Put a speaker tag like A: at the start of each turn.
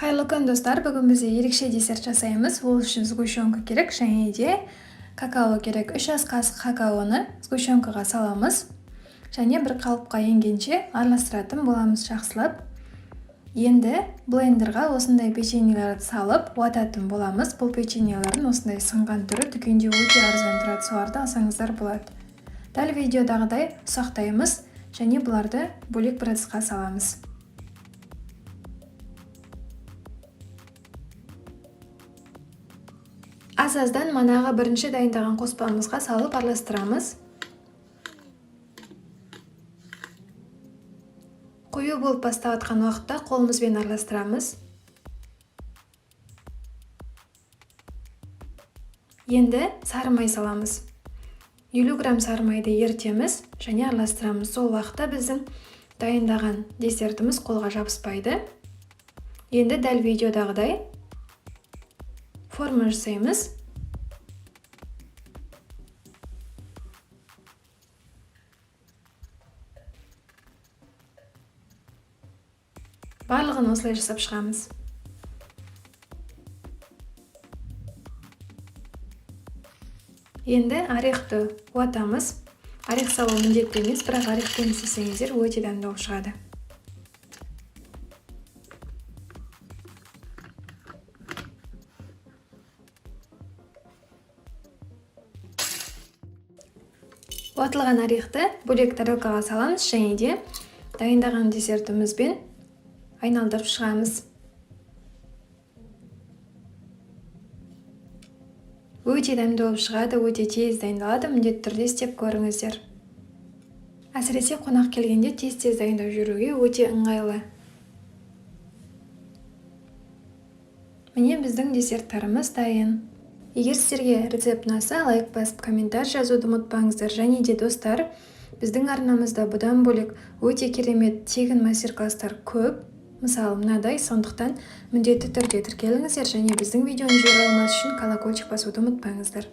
A: Қайырлы күн, достар! Бүгін бізде ерекше десерт жасаймыз. Ол үшін сгущенка керек және де какао керек. 3 ас қасық какаоны сгущенкаға саламыз және бір қалыпқа енгенше араластыратын боламыз жақсылап. Енді блендерға осындай печеньелерді салып уататын боламыз. Бұл печеньелердің осындай сынған түрі дүкенде өте арзан тұрады, соларды алсаңыздар болады. Дәл видеодағыдай ұсақтаймыз және бұларды бөлек бір ыдысқа саламыз. Аз-аздан манағы бірінші дайындаған қоспамызға салып араластырамыз. Қою болып бастап жатқан уақытта қолымызбен араластырамыз. Енді сары май саламыз. 50 грамм сары майды ерітеміз және араластырамыз. Сол уақытта біздің дайындаған десертіміз қолға жабыспайды. Енді дәл видеодағыдай форма жасаймыз. Барлығын осылай жасап шығамыз. Енді орехты уатамыз. Орех салу міндетті емес, бірақ орехпен істесеңіздер, өте дәмді болып шығады. Уатылған орехты бөлек тарелкаға саламыз және де дайындаған десертімізбен айналдырып шығамыз. Өте дәмді болып шығады, өте тез дайындалады, міндетті түрде істеп көріңіздер. Әсіресе қонақ келгенде тез-тез дайындап жүруге өте ыңғайлы. Міне, біздің десерттарымыз дайын. Егер сіздерге рецепт ұнаса, лайк басып, комментарий жазуды ұмытпаңыздар. Және де, достар, біздің арнамызда бұдан бөлек өте керемет тегін мастер-класстар көп. Мысалы, мынадай. Сондықтан міндетті түрде тіркеліңіздер және біздің видеоны жіберіп алмас үшін колокольчик басуды ұмытпаңыздар.